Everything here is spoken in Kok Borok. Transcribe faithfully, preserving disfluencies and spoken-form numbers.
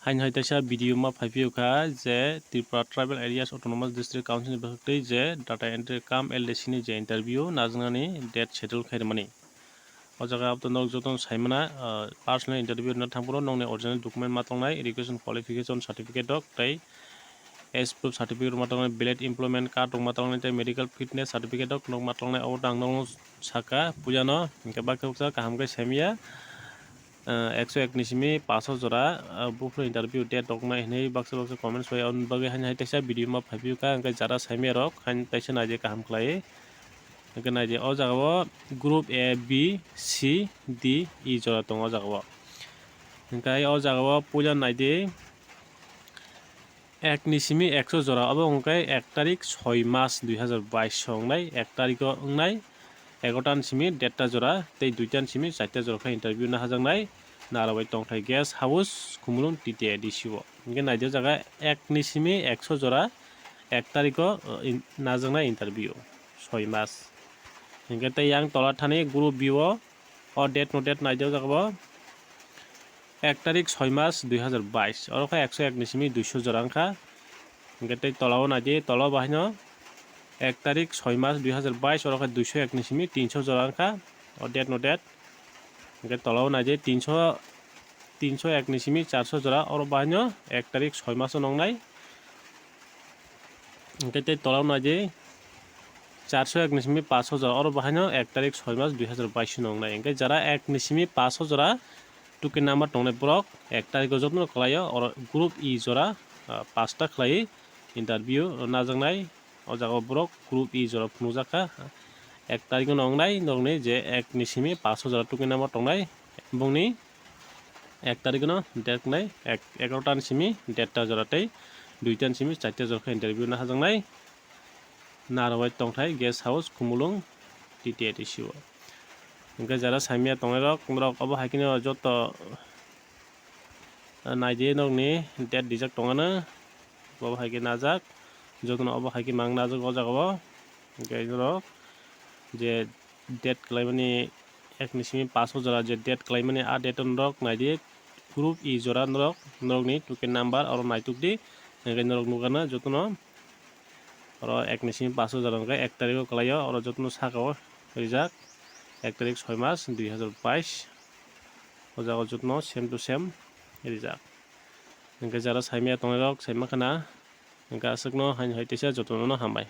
Haino hai teisa video ma phai phiyokha je Tripura Tribal Areas Autonomous District Council ni bwkhak twi je data entry cum L D C ni je interview najaknani date schedule khairwmani. O jaga abto nok jotono saimana, ah, personal interview rwna thangphuru nokni original document ma tongnai, education qualification certificate rok tei age proof certificate rok ma tongnai, valid employment card rok ma tongnai tei medical fitness certificate rok nok ma tongnai. Obo tang nokno saka puilano, hingke baksa baksa kaham khe saimaya. Ah, ekso ek ni simi paso jora, ah, buphuru interview date rok nai hinwi baksa baksa comments bai. Aboni bagwi haino hai teisa video ma phai phiyokha, hingke jara saimaya rok haino teisa naidi kaham khlai. Hingke naidi o jaga o group A, B, C, D, E jora tongo o jaga o. Hingke o jaga o puila naidi ek ni simi ekso jora, obo hingke ek tarik soi mas dui hazar bais o wngnai, ek tariko wngnai egarota ni simi derta jora tei duita ni simi charta jora khe interview nahajaknai Narabai Tongthai Guest House, Khumulwng, T T A D C o. Hingke naidi o jaga ek ni simi ekso jora ek tariko, uh, in-, najaknai interview soi mas. Hingke tei yang tola thani group B o, o date no date naidi o jaga bo ek tarik soi mas dui hazar bais, oro khe ekso ek ni simi duiso jora wngkha. Hingke tei tola o naidi, tola o bahaino ek tarik soi mas dui hazar bais, oro khe duiso ek ni simi tinso jora wngkha, o date no date. Hingke tola o naidi tinso, tinso ek ni simi charso jora, oro bahaino ek tarik soi mas o nongnai. Hingke tei tola o naidi charso ek ni simi paso jora, oro bahaino ek tarik soi mas dui hazar bais o nongnai. Hingke jara ek ni simi paso jora token number tongnai borok ek tariko jotono kwlaio, oro group E jora, ah, pasta khlai interview najaknai. O jaga o borok group E jora phunukjak kha. Ek tarikno wngnai norokni je ek ni simi paso jora token number tongnai, bongni ek tarikno date wngnai ek, egarota ni simi derta jora tei duita ni simi charta jora khe interview nahajaknai Narabai Tongthai Guest House, Khumulwng, T T A D C o. Hingke jara saimaya tongnai rok, norok obo hai kheno joto naidi nokni date rijak tongmano, obo hai khe najak, jotono obo hai khe mang najak o jaga o. Hingke norok je date kwlaimani ek ni simi paso jora je date kwlaimani, a date o norok naidi group E jora norok, norokni token number oro naitukdi, hingke norok nukjakna jotono. Oro ek ni simi paso jora hingke ek tariko kwlaio, oro jotono saka o rijak ek tarik soi mas dui hazar bais. O jaga o jotono same to same rijak. Hingke jara saimaya tongnai rok saima khana, hingke aswkno haino hai teisa jotono hambai.